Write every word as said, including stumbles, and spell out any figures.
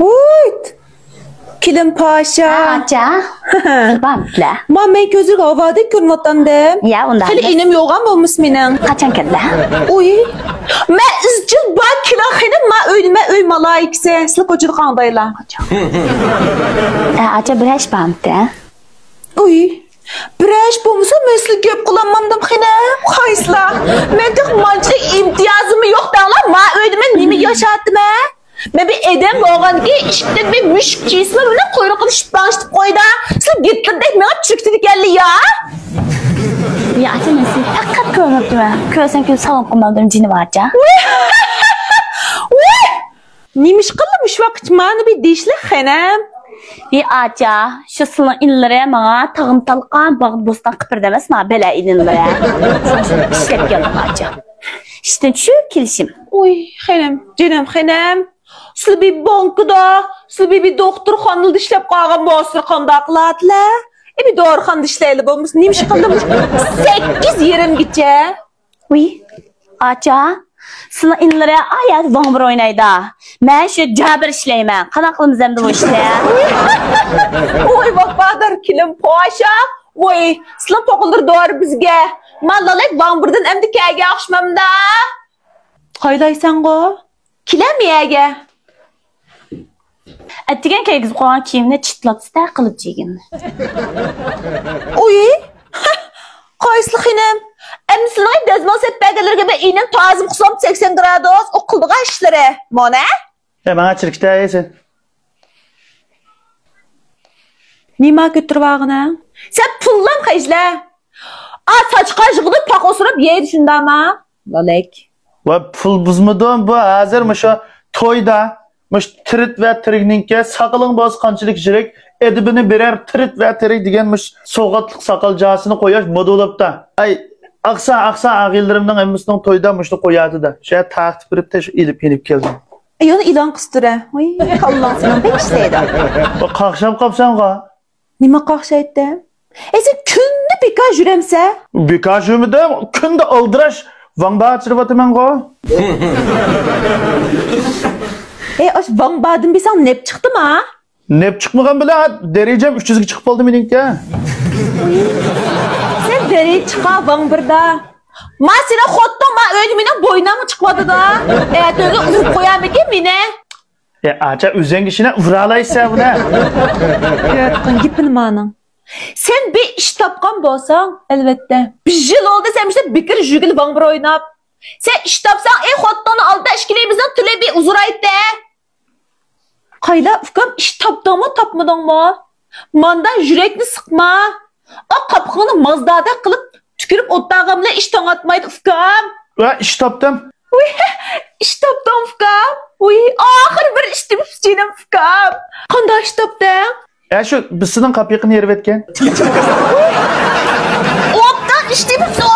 ۋۇيت! كېلىن پاشا. ھە، ئاچا. بارمىدىلە؟ ما، مەن كۆزۈڭگە ھاۋادەك كۆرۈنۈۋاتامدىم. يا، ئۇنداق خېلى ئەمەس. ئىنىم يوغان بولمىسا مېنىڭ. قاچان كەلدىلە؟ ئۇي. مەن ئىزچىل بار كېلىن خېنىم، ما ئۆينى، مەن ئۆي مالايىكىسى. سىلى كوچىدا قاندايلا؟ ھە، ئاچا، بىر ئىش بارمىدى؟ ئۇي. بىرەر ئىش بولمىسا، مەن سىلىگە گەپ قىلالمامدىم خېنىم. قايسىلا؟ مەن تېخى مانچىلىك ئىمتىيازىممۇ يوق دەڭلا، ما ئۆيدە مەن نېمە ياشاۋاتىمەن؟ مەن بىر ئادەم بولغاندىكىن ئىشىكتىن بىر مۈشۈك كىرسىمۇ مېنىڭ قۇيرۇقىنى شىپپاڭشىتىپ قويىدۇ. سىلەر گىتلېردەك مېڭىپ چۆكتىدىكەنلەر يا. يا ئاچا، مەن سېنى پەقەت كۆرمەپتىمەن. كۆرسەم كۆرۈپ سالام قىلمامدىم جېنىم ئاچا. ۋۇي! ۋۇي! نېمىشقىلا مۇشۇ ۋاقىت مانا بىر دېيىشلىك خېنىم؟ ھى ئاچا، شۇ سىلىنىڭ ئىنىلىرى ماڭا تاغنى تالقان، باغنى بوستان قىلىپ بېرىدۇ ئەمەسما، بەلە ئىنىلىرى. ئىشلەپ كەلدىم ئاچا. ئىشتىن چۈشۈپ كېلىشىم. ئۇي، خېنىم، جېنىم خېنىم. سىلى بىر بانكىدا، سىلى بىر، بىر دوختۇرخانىدا ئىشلەپ قالغان بولسىلا قانداق قىلاتىلەر؟ ئى، بىر دورىخانىدا ئىشلەيلى بولمىسا، نېمىشقىلا مۇشۇ سەككىز يېرىمگىچە؟ ۋىي، ئاچا، سىلىنىڭ ئىنىلىرى ئايەت ۋاڭبىر ئوينايدا. مەن شۇ جابىر ئىشلەيمەن. قانداق قىلىمىز ئەمدى بۇ ئىشنى؟ ۋوي، ۋاپادار كېلىن پاشا. ۋوي، سىلىنىڭ توقۇلدۇر دورا بىزگە. ما لالەك ۋاڭبىردىن ئەمدى كەگە ئوخشىمامدا. قايلايسەنغۇ؟ كېلەم يەگە. ئەتىگەن كىيگۈزۈپ قويغان كىيىمنى چىتلاتسىتە قىلىپ جىگىن. ئۇي، قايسىلا خېنىم؟ ئەمدى سىلىڭ دەزمال سېلىپ بەرگەنلىرىگە بىر ئىنىم تازىم قىلسام سەكسەن گرادۇس، ئۇ قىلىدىغان ئىشلىرى. مانا. ئە، ماڭا چىركىتەي سەن. نېمە كۆتۈرۈۋالغىنىڭ؟ سەن پۇللام خەجلە. ئا، ساچقا يىغىلىپ پاخا ئوسۇرۇپ يەيدۇ شۇنداما؟ لالەك. ۋە پۇل بۇزمىدىم بۇ ھازىر مۇشۇ تويدا. مۇشۇ تىرىت ۋە تىرىكنىڭكى ساقىلىڭ بولسا قانچىلىك يىرىك، ئەدىبىنى بېرەر تىرىت ۋە تىرىك دېگەن مۇشۇ سوۋغاتلىق ساقال جاسىنى قوياش مودا بولۇپتا. ئەي، ئاقسا، ئاقسا ئاغىنىلىرىمنىڭ ھەممىسىنىڭ تويدا مۇشۇنى قوياتىدى. شۇ تارقىتىپ بېرىپ تېشى ئېلىپ، ئېلىپ كەلدىم. ئەي، ئۇنى ئېلان قىستۇرە. ۋاي، كاللاڭ سېنىڭ بەك ئىشلەيدۇ. قاقشاپ قاپسەنغۇ. نېمە قاقشايتتىم؟ ئەي، سەن كۈندە بىكار يۈرەمسە؟ بىكار يۈرمىدىم، كۈندە ئالدىراش ۋاڭبا ئاچىرىۋاتىمەنغۇ. ئەي، ئاش ۋاڭبادىن بىساڭ نەپ چىقتىما؟ نەپ چىقمىغان بىلەن دەرىجەم ئۈچ يۈزگە چىقىپ قالدى مېنىڭكى. سەن دەرىجە چىقا ۋاڭبىردا. ما سېنىڭ خوتۇن ما ئۆيدە مېنىڭ بوينامغا چىقىۋاتىدۇ. ئەتىگە ئۇرۇپ قويارمىكىن مېنى؟ ئە، ئاچا، ئۆزۈڭگە ئىشىنە، ئۇرالايسەن بۇنى. كۆرۈۋاتقان گېپىنى مانىڭ. سەن بىر ئىش تاپقان بولساڭ، ئەلۋەتتە. بىر يىل بولدى سەن مۇشۇ بىكىر يۈگۈل ۋاڭبىر ئويناپ. سەن ئىش تاپساڭ، ئەي خوتۇنۇڭنى ئالدا ئىككىلىمىزنىڭ تىلى بىر ئۇزىرايتتى. قايلا، ئۇكام، ئىش تاپتىڭمۇ، تاپمىدىڭمۇ؟ ماندا يۈرەكنى سىقما. ئا، قاپىقىڭنى مازدادەك قىلىپ تۈكۈرۈپ ئولتۇرغان بىلەن ئىش توڭاتمايدۇ، ئۇكام. ۋە ئىش تاپتىم. ۋىي، ئىش تاپتىڭ، ئۇكام. ۋىي، ئاخىرى بىر ئىش تېپىپسىز جېنىم، ئۇكام. قانداق ئىش تاپتىڭ؟ ئە، شۇ بىسىنىڭ قاپىقىنى يېرىۋەتكەن. ئوبدان ئىش تېپىپسىز،